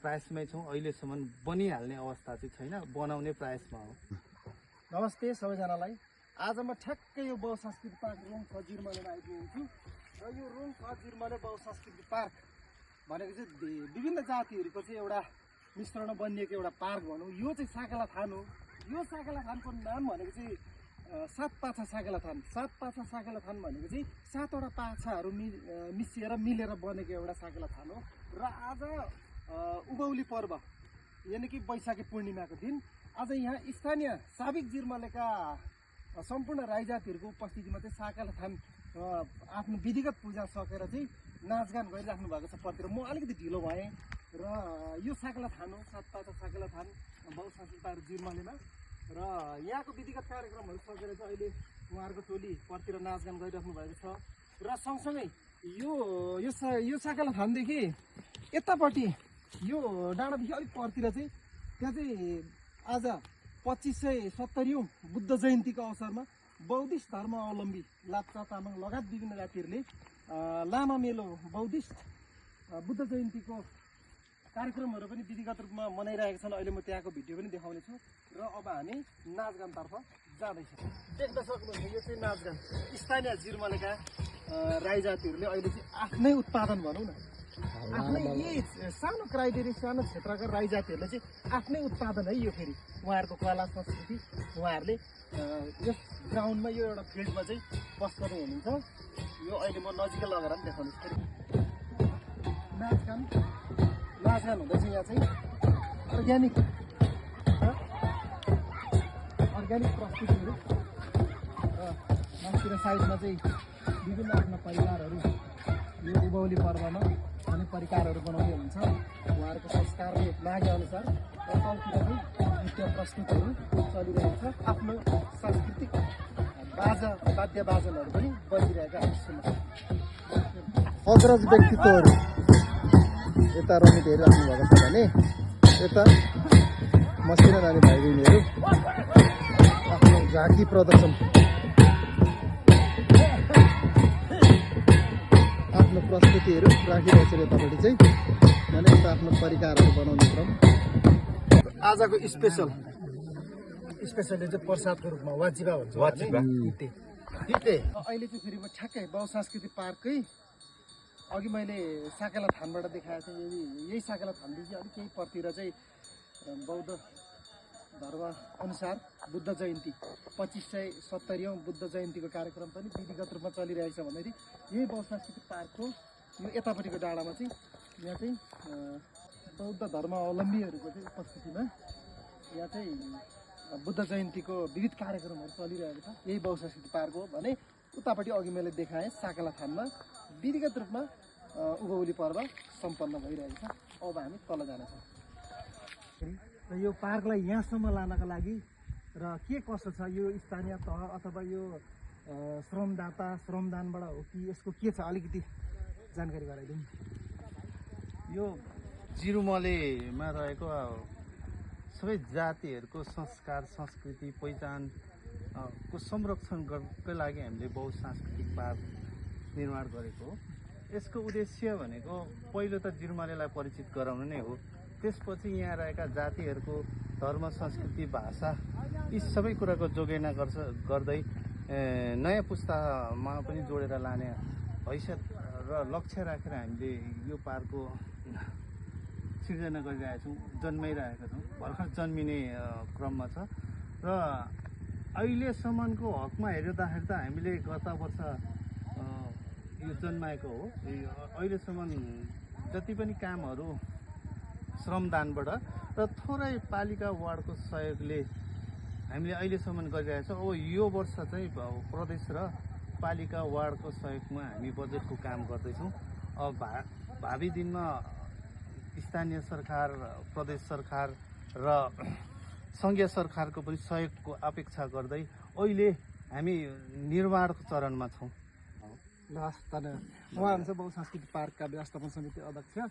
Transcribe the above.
प्रयासमै छौँ। अहिलेसम्म बनिहाल्ने अवस्था चाहिँ छैन, बनाउने प्रयासमा हो। नमस्ते सबैजनालाई। आज म ठ्याक्कै यो बहुसंस्कृति पार्क रोङ खजिरमालेमा आइपुगेको छु र यो रोङ खजिरमाले बहुसंस्कृति पार्क भनेको चाहिँ विभिन्न जातिहरूको चाहिँ एउटा मिश्रण बनिएको एउटा पार्क भनौँ। यो चाहिँ साकेलाथान हो। यो साकेलाथानको नाम भनेको चाहिँ सात पाछा साकेलाथान। सात पाछा साकेलाथान भनेको चाहिँ सातवटा पाछाहरू मिसिएर मिलेर बनेको एउटा साकेलाथान हो। र आज उभौली पर्व यानि कि वैशाखी पूर्णिमाको दिन आज यहाँ स्थानीय साबिक जिरमलेका सम्पूर्ण राई जातिहरूको उपस्थितिमा चाहिँ साकेलाथान आफ्नो विधिगत पूजा सकेर चाहिँ नाचगान गरिराख्नु भएको छ। पर्तिर म अलिकति ढिलो भएँ र यो साकेलाथान हो, सात पाछा साकेलाथान बहुसंस्कृति पार्क जिरमलेमा। र यहाँको विधिगत कार्यक्रमहरू सकेर चाहिँ अहिले उहाँहरूको टोली पर्तिर नाचगान गरिराख्नु भएको छ। र सँगसँगै यो साकेलाथानदेखि यतापट्टि यो डाँडादेखि अलिक पर्तिर चाहिँ त्यहाँ चाहिँ आज 2570औं बुद्ध जयन्तीको अवसरमा बौद्धिस्ट धर्मावलम्बी लाप्चा तामाङ लगायत विभिन्न जातिहरूले लामा मेलो बौद्धिस्ट बुद्ध जयन्तीको कार्यक्रमहरू पनि विधिगत रूपमा मनाइरहेका छन्। अहिले म त्यहाँको भिडियो पनि देखाउने छु र अब हामी नाचगानतर्फ जाँदैछौँ। देख्न सक्नुहुन्छ यो चाहिँ नाचगान स्थानीय जिरमलेका राई जातिहरूले अहिले चाहिँ आफ्नै उत्पादन भनौँ न, आफ्नै यही सानो क्राइटेरिया सानो क्षेत्रका राई जातिहरूले चाहिँ आफ्नै उत्पादन है यो। फेरि उहाँहरूको कला संस्कृति उहाँहरूले यस ग्राउन्डमा यो एउटा फिल्डमा चाहिँ बस्दै हुनुहुन्छ। यो अहिले म नजिकै लगेर पनि देखाउनु छु। नाचगान हुँदैछ यहाँ चाहिँ अर्ग्यानिक प्रस्तुतिहरू र माथितिर साइडमा चाहिँ विभिन्न आफ्ना परिकारहरू यो उभौली पर्वमा अनि परिकारहरू बनाउने हुन्छ। उहाँहरूको संस्कारले मागे अनुसार र तलतिर चाहिँ नृत्य प्रस्तुतहरू चलिरहेको छ। आफ्नो सांस्कृतिक वाद्य बाजनहरू पनि बजिरहेका दृश्यमा अग्रज व्यक्तित्वहरू यता रमित हेरिराख्नु भएको छ भने यता मसिना नानी भाइ बहिनीहरू आफ्नो झाँकी प्रदर्शन आफ्नो प्रस्तुतिहरू राखिरहेको छ। यतापट्टि चाहिँ भने यता आफ्नो परिकारहरू बनाउने क्रम। आजको स्पेसलले चाहिँ प्रसादको रूपमा वाजिबा भन्छ। अहिले चाहिँ फेरि म ठ्याक्कै बहुसंस्कृति पार्ककै अघि मैले साकेलाथानबाट देखाएको थिएँ। यही साकेलाथानदेखि अलिक केही पर्तिर चाहिँ बौद्ध धर्म अनुसार बुद्ध जयन्ती 2570औं बुद्ध जयन्तीको कार्यक्रम पनि विधिगत रूपमा चलिरहेको छ। भन्दाखेरि यही बहुसंस्कृति पार्कको यो यतापट्टिको डाँडामा चाहिँ यहाँ चाहिँ बौद्ध धर्मावलम्बीहरूको चाहिँ उपस्थितिमा यहाँ चाहिँ बुद्ध जयन्तीको विविध कार्यक्रमहरू चलिरहेको छ। यही बहुसंस्कृति पार्क हो भने उतापट्टि अघि मैले देखाएँ साकेलाथानमा विधिगत रूपमा उभौली पर्व सम्पन्न भइरहेको छ। अब हामी तल जानेछौँ र यो पार्कलाई यहाँसम्म लानका लागि र के कसो छ यो स्थानीय तह अथवा यो श्रमदाता श्रमदानबाट हो कि यसको के छ अलिकति जानकारी गराइदिउँ। यो जिरुमलेमा रहेको सबै जातिहरूको संस्कार संस्कृति पहिचान को संरक्षण गर्नकै लागि हामीले बहुसांस्कृतिक पार्क निर्माण गरेको हो। यसको उद्देश्य भनेको पहिलो त जिरुमलेलाई परिचित गराउनु नै हो। त्यसपछि यहाँ रहेका जातिहरूको धर्म संस्कृति भाषा यी सबै कुराको जोगेना गर्दै नयाँ पुस्तामा पनि जोडेर लाने हैसियत र लक्ष्य राखेर हामीले यो पार्कको सिर्जना गरिरहेका छौँ, जन्माइरहेका छौँ। भर्खर जन्मिने क्रममा छ र अहिलेसम्मको हकमा हेर्दाखेरि त हामीले गत वर्ष यो जन्माएको हो। अहिलेसम्म जति पनि कामहरू श्रमदानबाट र थोरै पालिका वार्डको सहयोगले हामीले अहिलेसम्म गरिरहेका छौँ। अब यो वर्ष चाहिँ प्रदेश र पालिका वार्डको सहयोगमा हामी बजेटको काम गर्दैछौँ। अब भावी दिनमा स्थानीय सरकार, प्रदेश सरकार र सङ्घीय सरकारको पनि सहयोगको अपेक्षा गर्दै अहिले हामी निर्माणको चरणमा छौँ। ल हस्, धन्यवाद। उहाँ हुन्छ बहुसंस्कृति पार्कका व्यवस्थापन समिति अध्यक्ष